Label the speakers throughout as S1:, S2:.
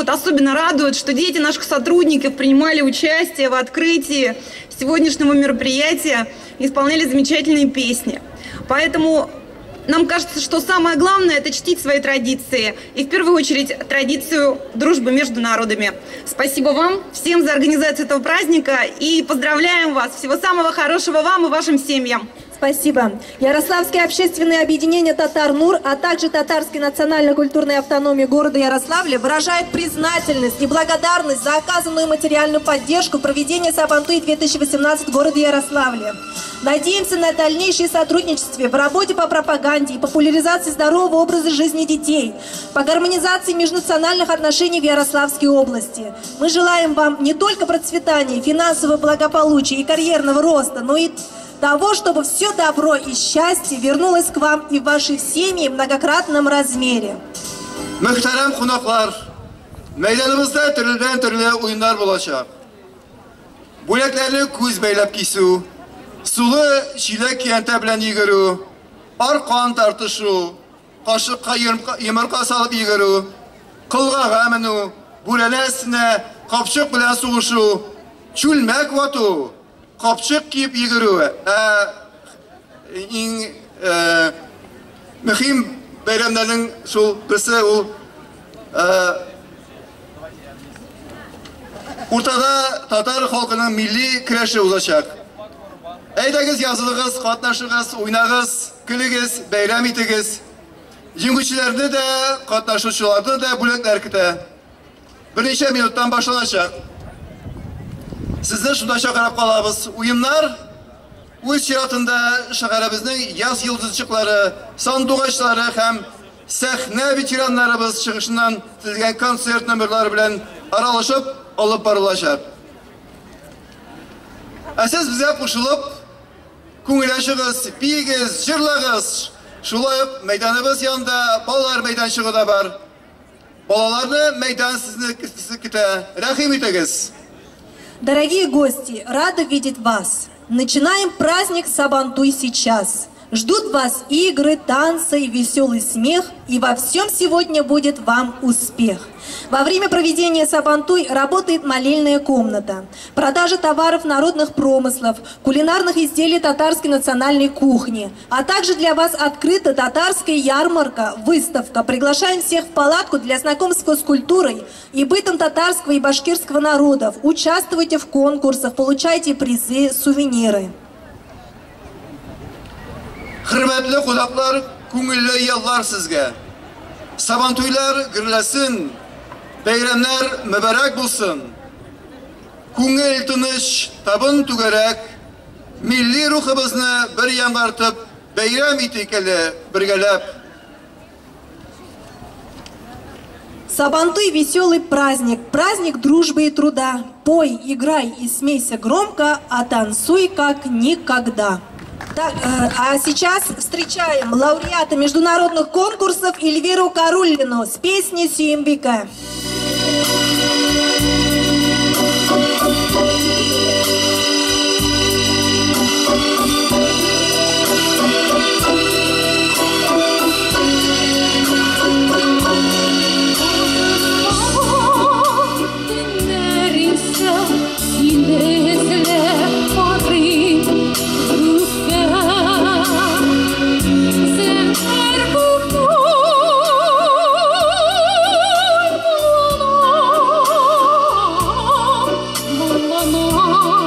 S1: Вот особенно радует, что дети наших сотрудников принимали участие в открытии сегодняшнего мероприятия, исполняли замечательные песни. Поэтому нам кажется, что самое главное – это чтить свои традиции. И в первую очередь традицию дружбы между народами. Спасибо вам всем за организацию этого праздника и поздравляем вас. Всего самого хорошего вам и вашим семьям.
S2: Спасибо. Ярославское общественное объединение «Татар-Нур», а также Татарской национально-культурной автономии города Ярославля выражает признательность и благодарность за оказанную материальную поддержку проведения Сабантуй-2018 в городе Ярославле. Надеемся на дальнейшее сотрудничество в работе по пропаганде и популяризации здорового образа жизни детей, по гармонизации межнациональных отношений в Ярославской области. Мы желаем вам не только процветания, финансового благополучия и карьерного роста, но и того, чтобы все добро и счастье вернулось к вам и в ваши семьи в многократном размере.
S3: Мөхтәрәм кунаклар, мәйданыбызда төрледән-төрле уеннар булачак. Бүләкләрне күз бәйләп кисү, сулы чиләк көянтә белән йөгерү, аркан тартышу, кашыкка йомырка салып йөгерү, кылгага менү, бүрәнә өстенә капчык белән сугышу, чүлмәк вату, капчык киеп йөгерү, иң мөһим бәйрәмнәрнең шул берсе ул уртада татар халкының милли көрәше узачак. Әйдәгез, язылыгыз, катнашыгыз, уйнагыз, көлегез, бәйрәм итегез. Җиңүчеләрне дә, катнашучыларны да бүләкләр көтә. Берничә минуттан башланачак. Сезне шунда чакырып калабыз. Уеннар үз чиратында шәһәребезнең яз йолдызчыклары, сандугачлары һәм сәхнә ветераннарыбыз чыгышыннан төзелгән концерт номерлары белән аралашып алып барылачак. Ә сез безгә кушылып, күңел ачыгыз, биегез, җырлагыз. Шулай ук мәйданыбыз янында балалар мәйданчыгы да бар. Балаларны мәйдан сезне көтә. Рәхим итегез.
S2: Дорогие гости, рада видеть вас. Начинаем праздник Сабантуй сейчас. Ждут вас игры, танцы, веселый смех, и во всем сегодня будет вам успех. Во время проведения Сабантуй работает молельная комната, продажа товаров народных промыслов, кулинарных изделий татарской национальной кухни. А также для вас открыта татарская ярмарка, выставка. Приглашаем всех в палатку для знакомства с культурой и бытом татарского и башкирского народов. Участвуйте в конкурсах, получайте призы, сувениры.
S3: Хөрмәтле кунаклар, күңелле яллар сезгә. Сабантуйлар гөрләсен, бәйрәмнәр мөбарәк булсын. Күңел тыныч, табын түгәрәк, милли рухыбызны бер яңартып, бәйрәм итик әле бергәләп.
S2: Сабантуй – веселый праздник, праздник дружбы и труда. Пой, играй и смейся громко, а танцуй как никогда. Так, а сейчас встречаем лауреата международных конкурсов Эльвиру Каруллину с песней «Сюембика».
S4: Oh,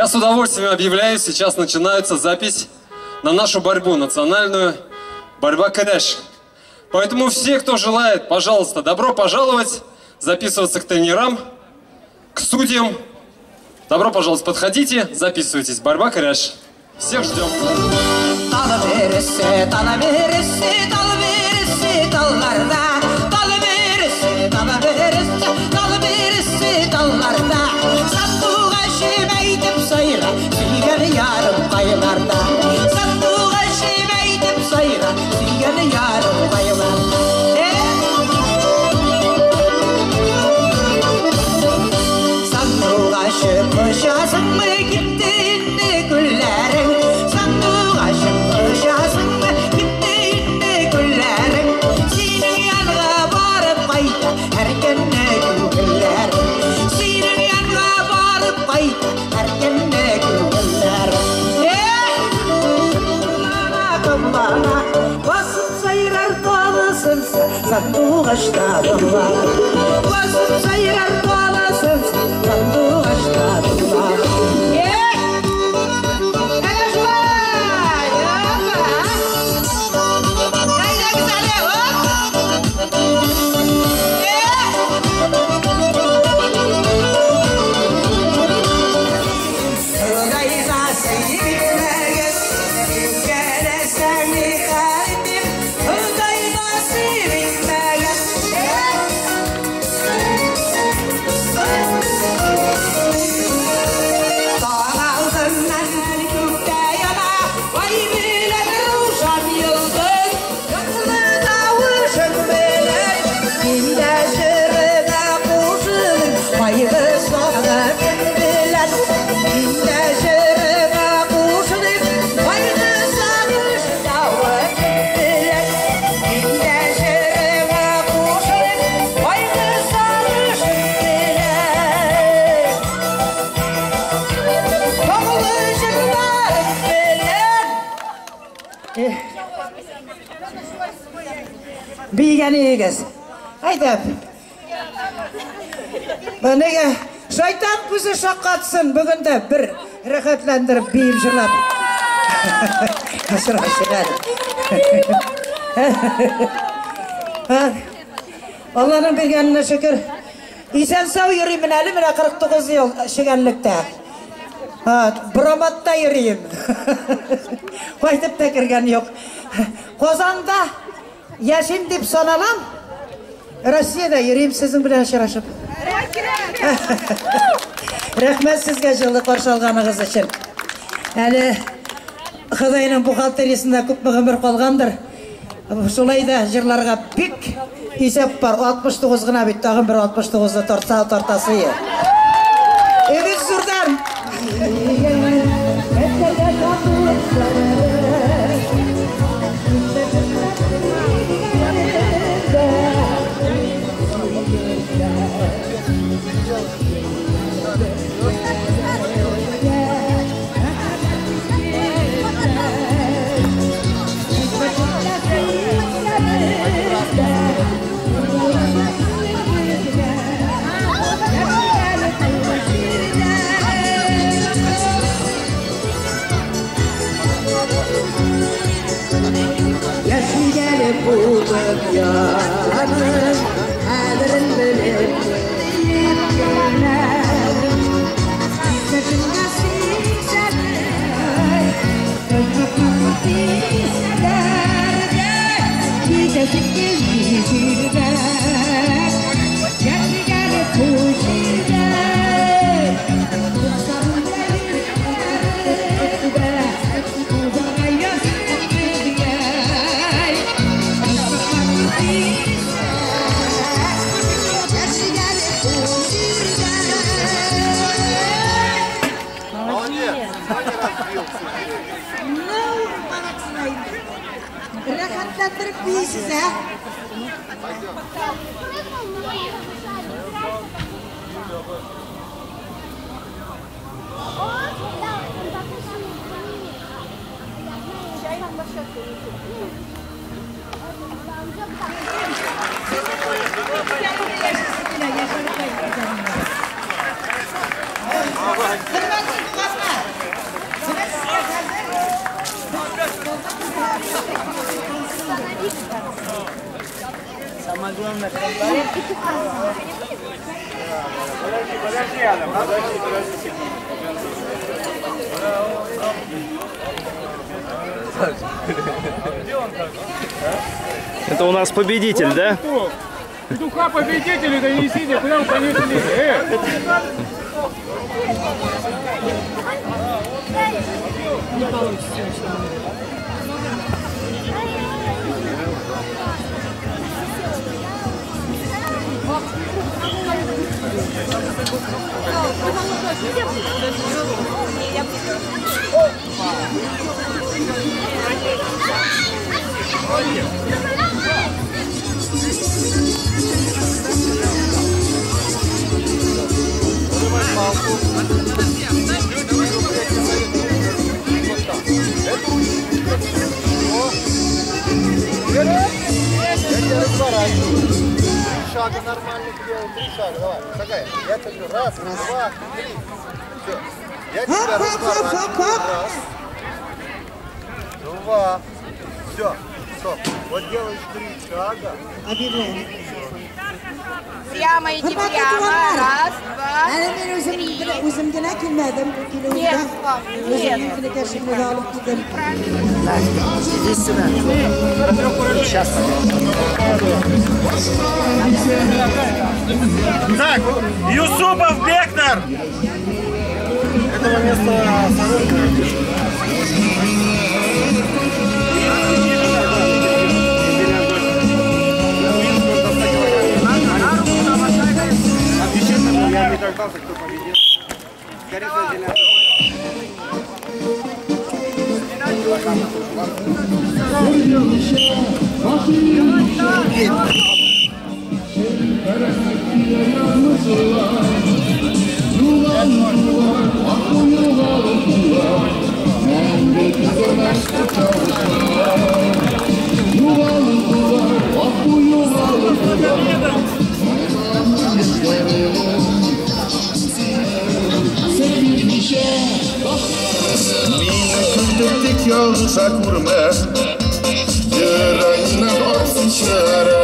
S4: Я с удовольствием объявляю, сейчас начинается запись на нашу борьбу национальную, борьба Кенеш. Поэтому все, кто желает, пожалуйста, добро пожаловать, записываться к тренерам, к судьям. Добро пожаловать, подходите, записывайтесь. Борьба Кенеш. Всех ждем.
S5: Бигәнегез. Әйдәп. Менә шайтан күзе шаккатсын бүген дә бер рәхәтләндереп биеп җырлап. Алланың биргәненә шөкер. Исән сау йөрим әле менә 49 ел чегәнлектә. Браматта йөрим. Кайтып та кергән юк. Казанда яшим дип саналам. Россиядә йөрим сезнең белән очрашып. Рәхмәт сезгә җылы каршы алганыгыз өчен. Әле Ходайның бухгалтериясендә күпме гомер калгандыр. Шулай да җырларга бик исәп бар. 69 гына бит, тагын бер 69-ны тартса тартасы. Эбез зурдан. Рәхәтләндереп бийсез, ә? Хөрмәтле туганнар,
S6: Самое главное, подожди, подожди, Адам, подожди, подожди секунду.
S7: Это у нас победитель, да?
S8: Петуха победителю донесите, куда вы понесли?
S9: Не получится.
S3: Я тебя разворачиваю. 3 шага нормальных делаю, 3 шага, давай, шагай. Я тебе раз, два, три. Все. Я тебя разворачиваю. Раз, два. Все, стоп. Вот делаешь 3 шага.
S10: Прямо иди, прямо. Раз, два, три. Нет, нет.
S6: Так, иди сюда. Сейчас.
S7: Так, Юсупов Бектор!
S3: Этого места я не дождался, кто победил. Скорее всего, Делян.
S11: Мине ялгыша күрмә, йөрәгеңнән аксын шәрә.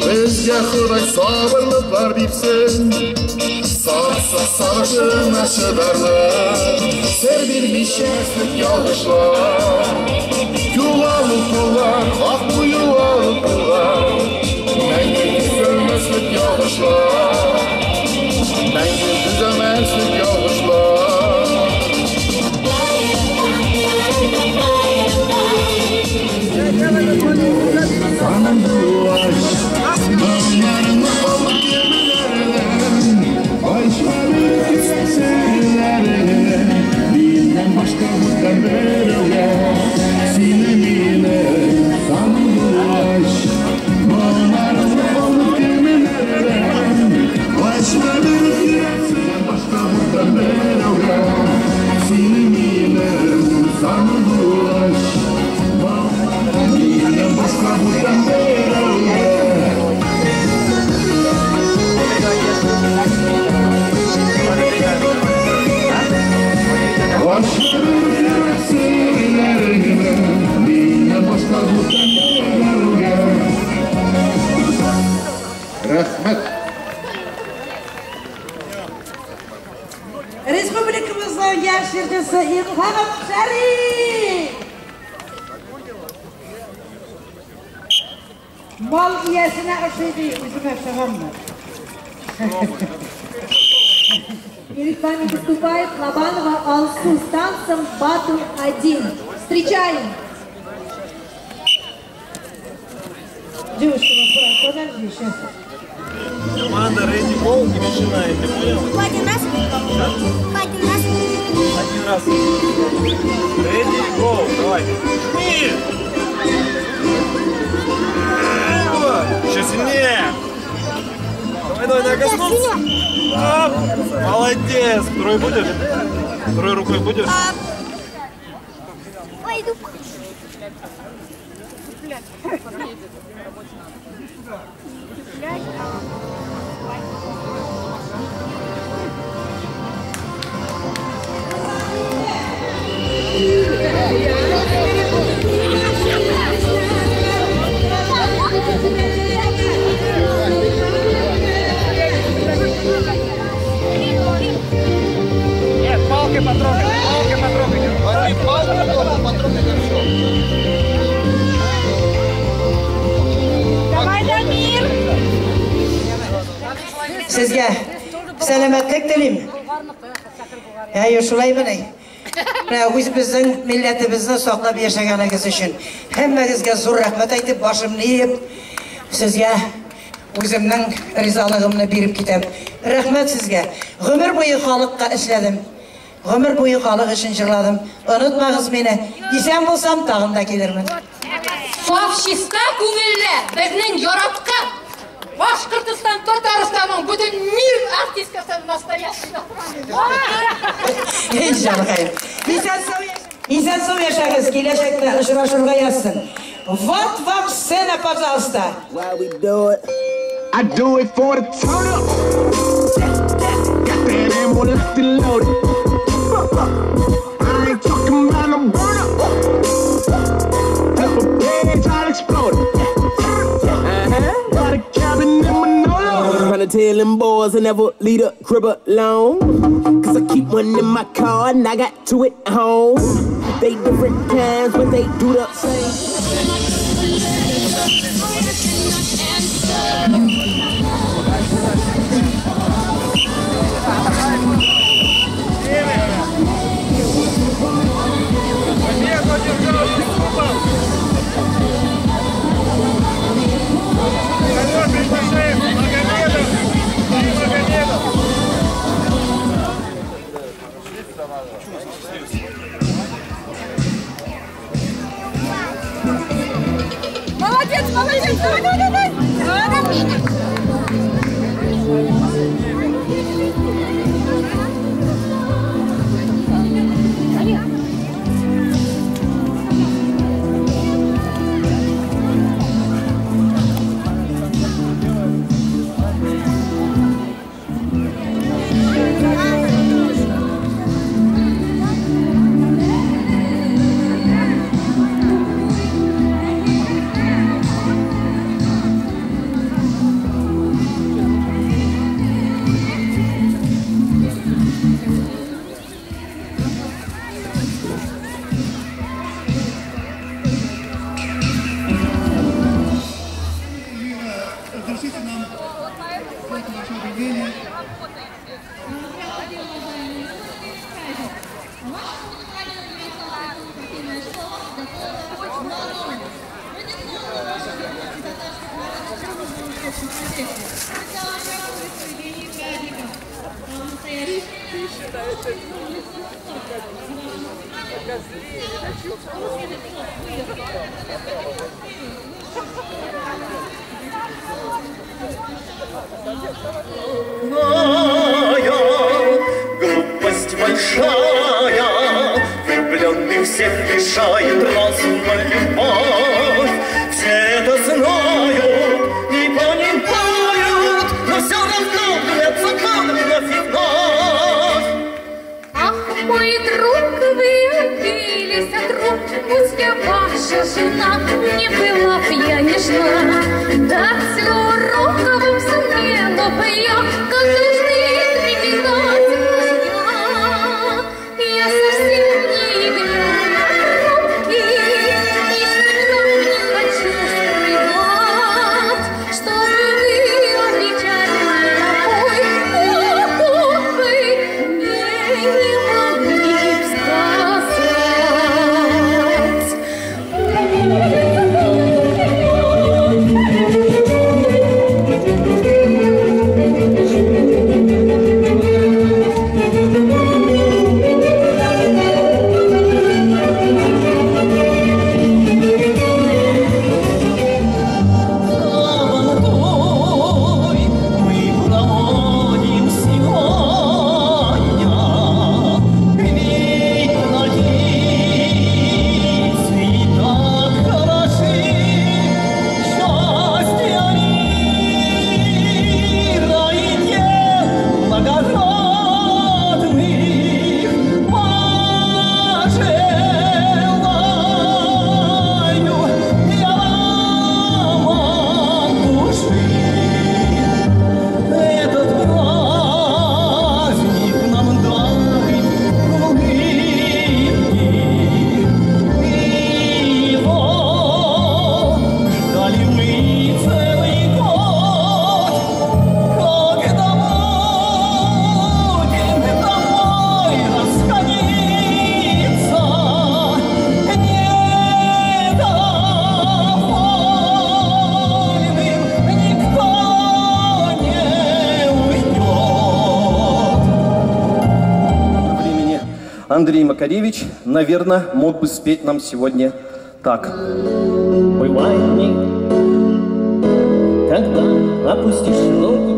S11: Безгә Ходай сабырлыклар бирсен, саксыз сагышына чыдарлык. Сер бирмичә ялгышлар, югалып куллар, ак бу югалып куллар. Мәңге төзәлмәслек ялгышлар, мәңге төзәлмәслек ялгышлар.
S3: Рәхмәт.
S5: Республикамызның яшь җырчысы Илһам Шәриф. Мал иясенә ошый ди, үземә ошаганмы?
S2: Перед вами выступает Лобанова Алсу с танцем «Батл-1». Встречаем!
S5: Девушка, подожди, сейчас.
S7: Команда Ready Go и начинает, ты понял?
S10: Один раз. Один раз.
S7: Один раз. Ready Go, давай. Жми! Еще сильнее! Давай, давай, давай, коснуться! Оп! Молодец! Второй будешь? Второй рукой будешь?
S10: Пойду.
S5: Сезгә сәламәтлек телим. Әйе, шулай менә. Менә үзебезнең милләтебезне саклап яшәгәнегез өчен һәммәгезгә зур рәхмәт әйтеп, башымны иеп, сезгә үземнең ризалыгымны биреп китәм. Рәхмәт сезгә. Гомер буе халыкка эшләдем. Гомер буе халык өчен җырладым. Онытмагыз мине. Исән булсам, тагын да килермен.
S9: Саф чиста күңелле, безнең яраткан Башкортостан, Татарстанның бөтен мир артисткасы настоящий.
S5: Эй, җанкаем. Исән сау яшәгез, киләчәктә очрашырга язсын. Вот вам сцена, пожалуйста.
S12: Why we do it? I do it for the turn up. Got that ammo locked and loaded. I ain't talking about no burn up. Flip a page, I'll explode it. Got a cabin in Manolo.
S13: Tryna tell them boys I never leave the crib alone. Cause I keep one in my car and I got two at home. They different kinds, but they do the same.
S9: Молодец, молодец! Давай, давай, давай! Давай!
S14: Глупость большая, влюбленных всех лишает разума любовь. Все это знают и понимают, но все равно влюбятся вновь и вновь.
S9: Ах, мой друг, вы отбились от рук, пусть я ваша жена, не была б я нежна. Дать урок вам сумела бы я, как должны трепетать мужья. Я совсем не играю на трубке, и всегда не хочу скрывать, чтобы вы отвечали такой покупкой, мне не могли б сказать.
S15: Андрей Макаревич, наверное, мог бы спеть нам сегодня так.
S16: Бывает дни, когда опустишь ноги,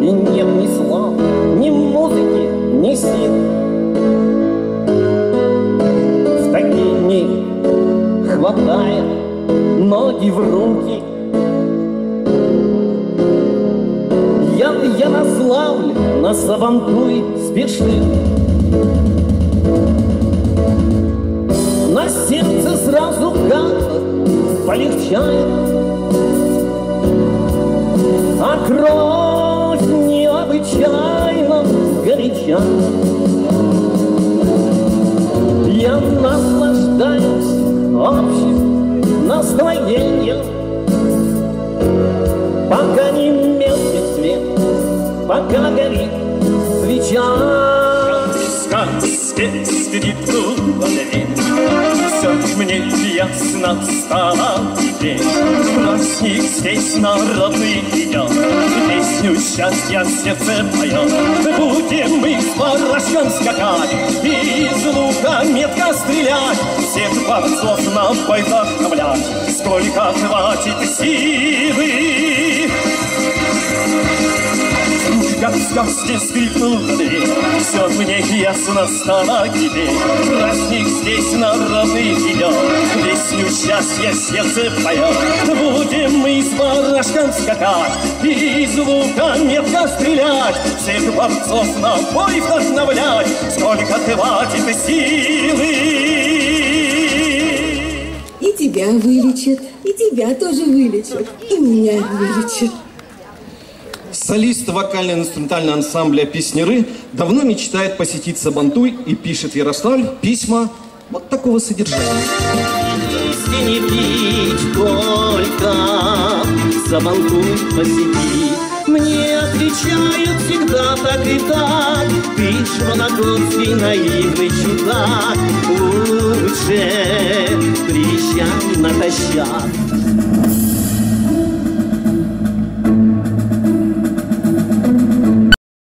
S16: и нет ни слов, ни музыки, ни сил. В такие дни хватает ноги в руки. Я в Ярославль на Сабантуй спешил. На сердце сразу как-то полегчает, а кровь необычайно горяча. Я наслаждаюсь общим настроением, пока не меркнет свет, пока горит свеча.
S14: Скрипнула дверь, все мне ясно стало теперь. Праздник здесь народный идет, песню счастья сердце поет. Будем мы с барашком скакать и из лука метко стрелять, всех борцов на бой вдохновлять, сколько хватит силы. Как в сказке скрипнула дверь, все мне ясно стало теперь. Праздник здесь народный идет, песню счастья сердце поет. Будем мы с барашком скакать и из лука метко стрелять, всех борцов на бой вдохновлять, сколько хватит силы.
S17: И тебя вылечат, и тебя тоже вылечат, и меня вылечат.
S15: Солист вокально-инструментального ансамбля «Песняры» давно мечтает посетить Сабантуй и пишет в Ярославль письма вот такого содержания.
S16: Не пить только, Сабантуй посетить. Мне отвечают всегда так и так: ты ж вологодский наивный чудак, лучше приезжай натощак.